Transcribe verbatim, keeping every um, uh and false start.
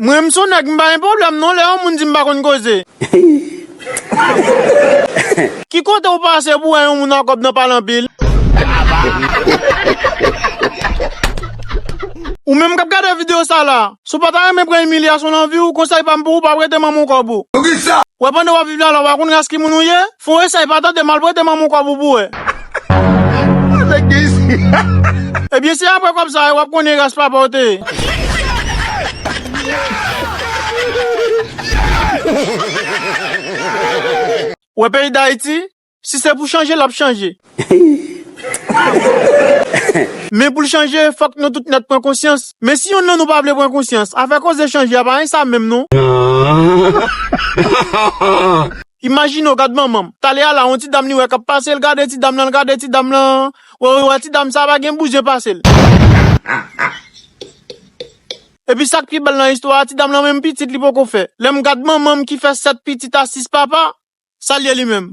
Mwen, m se yon nèg, m pa gen pwoblèm non lè yon moun di m pa konn koze. Ki kote ou pase pou wè yon moun a kòb nan pale anpil? Ou menm k ap gade videyo sa la, si w pa ta renmen pran imilyasyon nan vi w, konsèy pa m pou ou, pa prete manman w kòb ou. Wè, pandan w ap viv la, la, w pa konn ras ki moun ou ye? Fè w esèy pa tande m al prete manman w kòb ou pou wè. Ebyen, se apre kòb sa a, w ap konnen ras papa w te ye. Wè, peyi Dayiti, si se pou chanje, l ap chanje. Men pou l chanje, fòk nou tout nèt pran konsyans. Men si yonn nan nou pa vle pran konsyans, afè koze chanje a pa gen sa menm non. Imajine w gad manman m. Talè a la, yon ti dam li wè k ap pase, l gade ti dam lan, l gade ti dam lan. Wè, wè, wè, ti dam sa pa gen bouzyen pase l. Epi sa k pi bèl nan istwa a, ti dam lan menm pitit li poko fè. Lè m gad manman m ki fè sèt pitit a sis papa, sa l ye li menm?